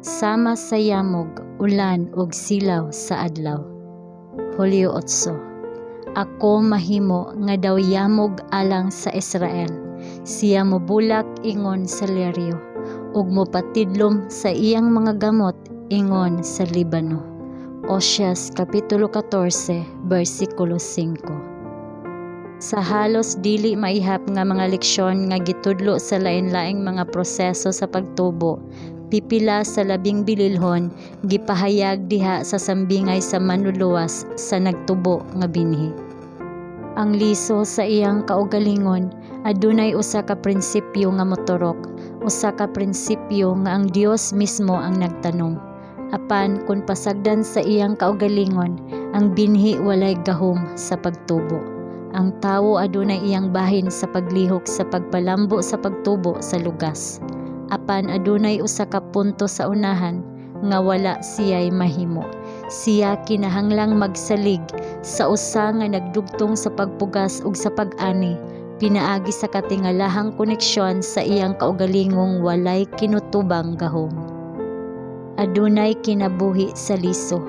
Sama sa yamog, ulan ug silaw sa adlaw. Hulyo 8. Ako mahimo nga daw yamog alang sa Israel. Siya mobulak ingon sa liryo ug mopatidlom sa iyang mga gamot ingon sa Libano. Oseas kapitulo 14 bersikulo 5. Sa halos dili maihap nga mga leksyon nga gitudlo sa lain-laing mga proseso sa pagtubo, pipila sa labing bililhon gipahayag diha sa sambingay sa Manluluwas sa nagtubo nga binhi. Ang liso sa iyang kaugalingon adunay usa ka prinsipyo nga moturok, usa ka prinsipyo nga ang Dios mismo ang nagtanom. Apan kon pasagdan sa iyang kaugalingon, ang binhi walay gahom sa pagtubo. Ang tawo adunay iyang bahin sa paglihok sa pagpalambo sa pagtubo sa lugas. Apan adunay usa ka punto sa unahan nga wala siya'y mahimo. Siya kinahanglang magsalig sa usa nga nagdugtong sa pagpugas ug sa pag-ani pinaagi sa katingalahang koneksyon sa iyang kaugalingong walay kinutubang gahom. Adunay kinabuhi sa liso,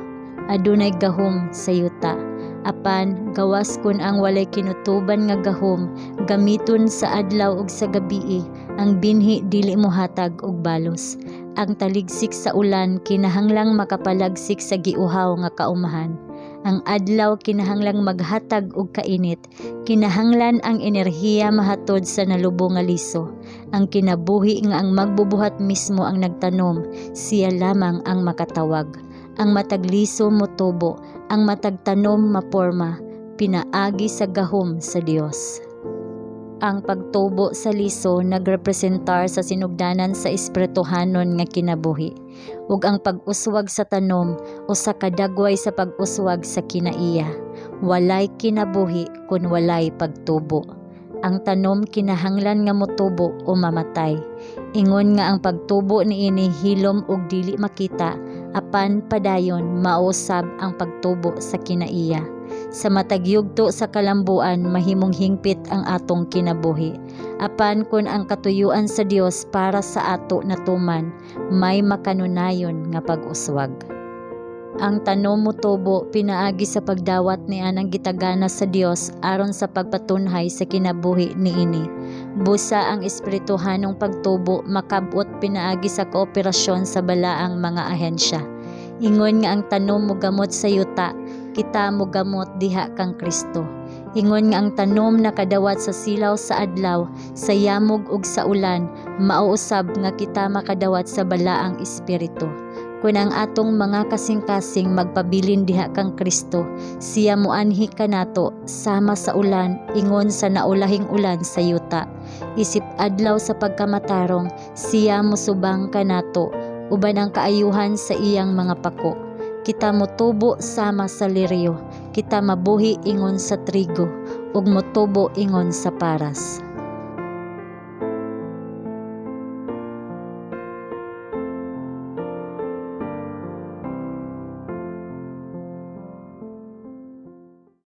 adunay gahom sa yuta. Apan gawas kun ang walay kinutuban nga gahom gamiton sa adlaw ug sa gabii, ang binhi dili mohatag og balos. Ang taligsik sa ulan kinahanglang makapalagsik sa giuhaw nga kaumahan. Ang adlaw kinahanglang maghatag og kainit. Kinahanglan ang enerhiya mahatod sa nalubo nga liso. Ang kinabuhi nga ang magbubuhat mismo ang nagtanom, siya lamang ang makatawag. Ang matag liso motubo, ang matag tanom maporma, pinaagi sa gahom sa Dios. Ang pagtubo sa liso nagrepresentar sa sinugdanan sa espirituhanon nga kinabuhi, ug ang pag-uswag sa tanom usa ka dagway sa pag-uswag sa kinaiya. Walay kinabuhi kun walay pagtubo. Ang tanom kinahanglan nga motubo o mamatay. Ingon nga ang pagtubo niini hilom ug dili makita, apan padayon mao usab ang pagtubo sa kinaiya. Sa matag yugto sa kalambuan mahimong hingpit ang atong kinabuhi. Apan kon ang katuyuan sa Dios para sa ato natuman, may makanunayon nga pag-uswag. Ang tanom motubo pinaagi sa pagdawat ni anang gitagana sa Dios aron sa pagpatunhay sa kinabuhi niini. Busa ang espirituhanong pagtubo makab-ot pinaagi sa kooperasyon sa balaang mga ahensya. Ingon nga ang tanom mogamot sa yuta, kita mogamot diha kang Kristo. Ingon nga ang tanom nakadawat sa silaw sa adlaw, sa yamog ug sa ulan, mao usab nga kita makadawat sa balaang espiritu. Kun ang atong mga kasing-kasing magpabilin diha kang Kristo, siya moanhi kanato sama sa ulan ingon sa naulahing ulan sa yuta. Isip adlaw sa pagkamatarong, siya mosubang kanato uban ang kaayuhan sa iyang mga pako. Kita motubo sama sa liryo, kita mabuhi ingon sa trigo, ug motubo ingon sa paras.